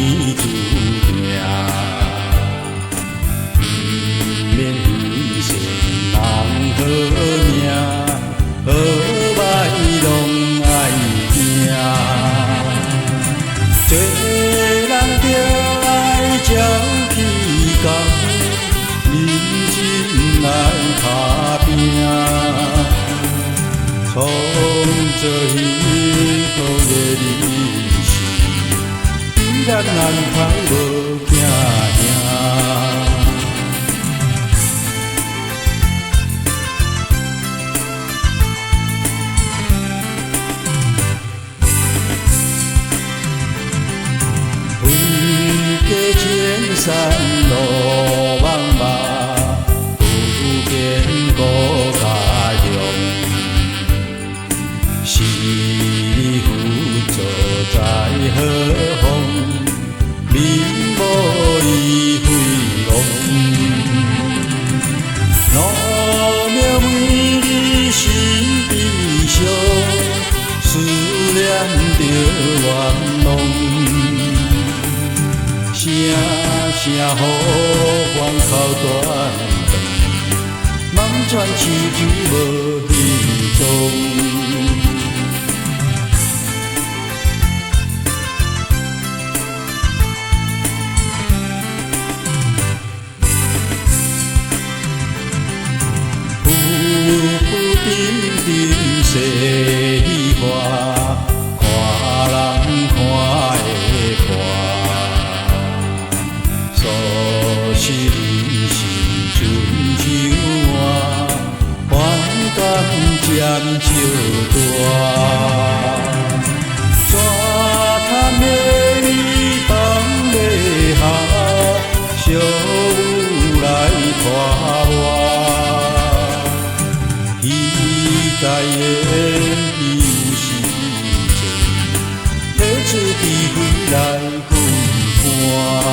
注定，毋免虚善人好命，好歹攏愛拼。做人著愛照起工，認真來打拼，創造幸福的人生，比咱安排無驚嚇。分隔千山路茫茫，不見故家鄉。是你付祖在何方？面無已飛黃。路渺美麗心悲傷，思念著願望。聲聲呼喚哭斷腸，望穿秋水無形蹤。浮浮沉沉世話，看人看會破。數十人生春秋換，凡感漸少大。怎堪的你放袂下，小雨來拖磨。期待的有時節，彼此智慧來分伴。